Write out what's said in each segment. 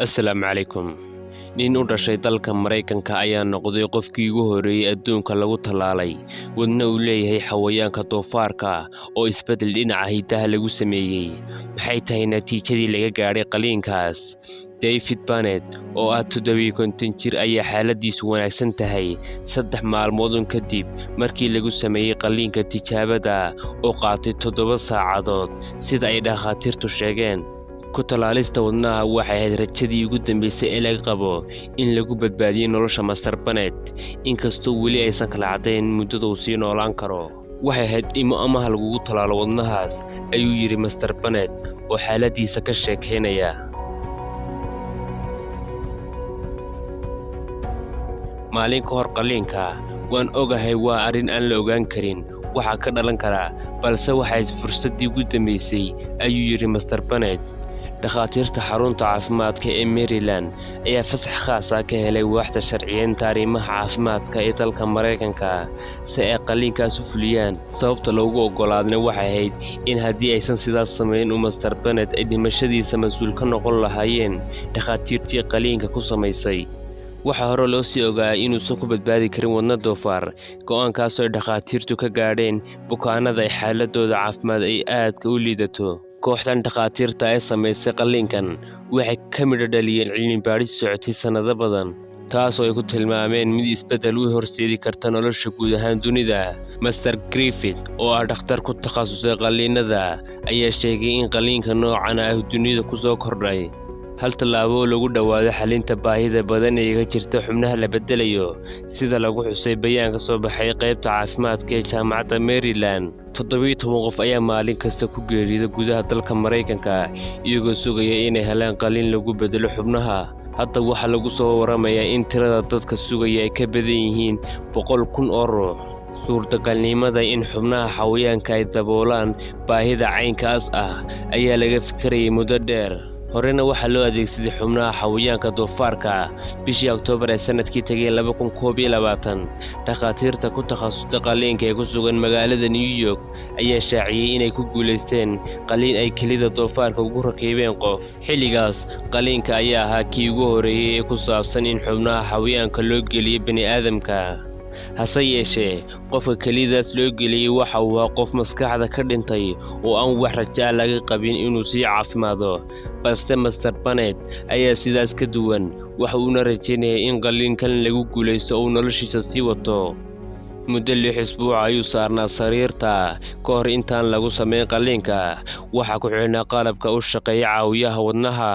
Assalaamu calaykum. Nin u dhashay dalka Maraykanka ayaa noqday qofkii ugu horreeyay adduunka lagu tallaalay wadna uu leeyahay xayawaanka doofaarka oo isbeddel dhinaca hiddaha lagu sameeyey. Maxay tahay natiijadii laga gaadhay qalliinkaas? David Bennett oo ah 57 jir ayaa xaaladiisu wanaagsan tahay 3 maalmood uun kadib markii lagu sameeyey qalliinka tijaabada oo qaatay 7 saacadood, sida ay dhakhaatiirtu sheegeen. Ku tallaalista wadnaha waxay ahayd rajadii ugu dambeysay ee laga qabo in lagu badbaadiyo nolosha Master Bennett, inkastoo weli aysan kala caddayn muddada uu sii noolaan karo. "Waxay ahayd dhimo ama ha lagugu tallaalo wadnahaas," ayuu yidhi Master Bennett oo xaaladiisa ka sheekeynaya. Maalin ka hor qalliinka, "Waan ogahay waa arrin aan la ogaan karin waxa ka dhalan kara, balse waxay ahayd fursaddii ugu dambeysay," ayuu yidhi Master Bennett. Dhakhaatiirta xarunta caafimaadka ee Maryland ayaa fasax khaas ah ka helay waaxda sharciyeynta arrimaha caafimaadka ee dalka Maraykanka si ay qalliinkaas u fuliyaan. Sababta loogu oggolaadayna waxay ahayd in haddii aysan sidaas samayn uu Master Bennett ay dhimashadiisa mas'uul ka noqon lahaayeen dhakhaatiirtii qalliinka ku samaysay. Waxaa hore loo sii ogaa inuusan ku badbaadi karin wadne doofaar, go'aankaas oo ay dhakhaatiirtu ka gaadheen bukaanada ay xaaladooda caafimaad ay aadka u liidato. Kooxdan dhakhaatiirta ee samaysay qalliinkan waxay ka midho dhaliyeen cilmi baadhis socotay sannado badan, taas oo ay ku tilmaameen mid isbeddel u horseedi karta nolosha guud ahaan dunida. Master Griffith oo ah dhakhtar ku takhasusay qalliinada ayaa sheegay in qalliinka noocan ah dunida ku soo kordhay hal tallaabo oo lagu dhowaado xallinta baahida badan ee ka jirta xubnaha la beddelayo, sida lagu xusay bayaan ka soo baxay qaybta caafimaadka ee Jaamacadda Maryland. 17 qof ayaa maalin kasta ku geeriyooda gudaha dalka Maraykanka iyagoo sugaya inay helaan qalliin lagu beddelo xubnaha. Hadda waxaa lagu soo waramayaa in tirada dadka sugaya ay ka badan yihiin 100,000 oo ruux. Suurtagalnimada in xubnaha xayawaanka ay daboolaan baahida caynkaas ah ayaa laga fikrayay muddo dheer. Horena waxaa loo adeegsaday xubnaha xayawaanka doofaarka bishii Oktoobar ee sanadkii tagay 2021. Dhakhaatiirta ku takhasustay qalliinka ee ku sugan magaalada New York ayaa shaaciyay inay ku guuleysteen qalliin ay kelida doofaarka ugu rakibeen qof. Xilligaas, qalliinka ayaa ahaa kii ugu horreeyay ee ku saabsan in xubnaha xayawaanka loo geliyo bini'aadamka. Hase yeeshee, qofka kelidaas loo geliyey waxa uu ahaa qof maskaxda ka dhintay oo aan wax rajo ah laga qabin inuu sii caafimaado. Balse Master Bennett ayaa sidaas ka duwan, waxa uuna rajaynayaa in qalliinkan lagu guuleysto oo uu noloshiisa sii wato. Muddo 6 isbuuc ayuu saarnaa sariirta ka hor intaan lagu samayn qalliinka. Waxaa ku xidhnaa qalabka u shaqeeya caawiyaha wadnaha.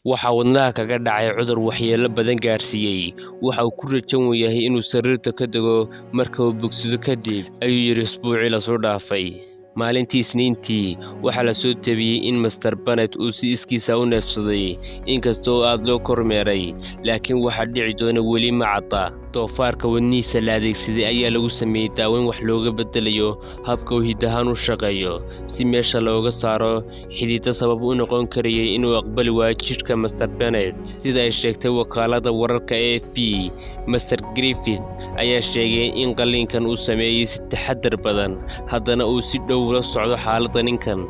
Waxaa wadnaha kaga dhacay cudur waxyeello badan gaarsiiyey. "Waxa uu ku rajo yahay inuu sariirta ka dego marka uu bogsado kadib," ayuu yidhi isbuucii la soo dhaafay. Maalintii Isniintii, waxaa la soo tebiyey in Master Bennett uu si iskiis ah u neefsaday, inkasta oo aad loo kormeeray, laakiin waxa dhici doona weli ma cadda. Doofaarka wadnihiisa la adeegsaday ayaa lagu sameeyey daaweyn wax looga beddelayo habka uu hiddahaan u shaqeeyo, si meesha looga saaro xididdo sabab u noqon karayay inuu aqbali waayo jidhka Master Bennett. Sida ay sheegtay wakaaladda wararka AFP, Master Griffith ayaa sheegay in qalliinkan uu sameeyey si taxaddar badan, haddana uu si dhow ula socdo xaaladda ninkan.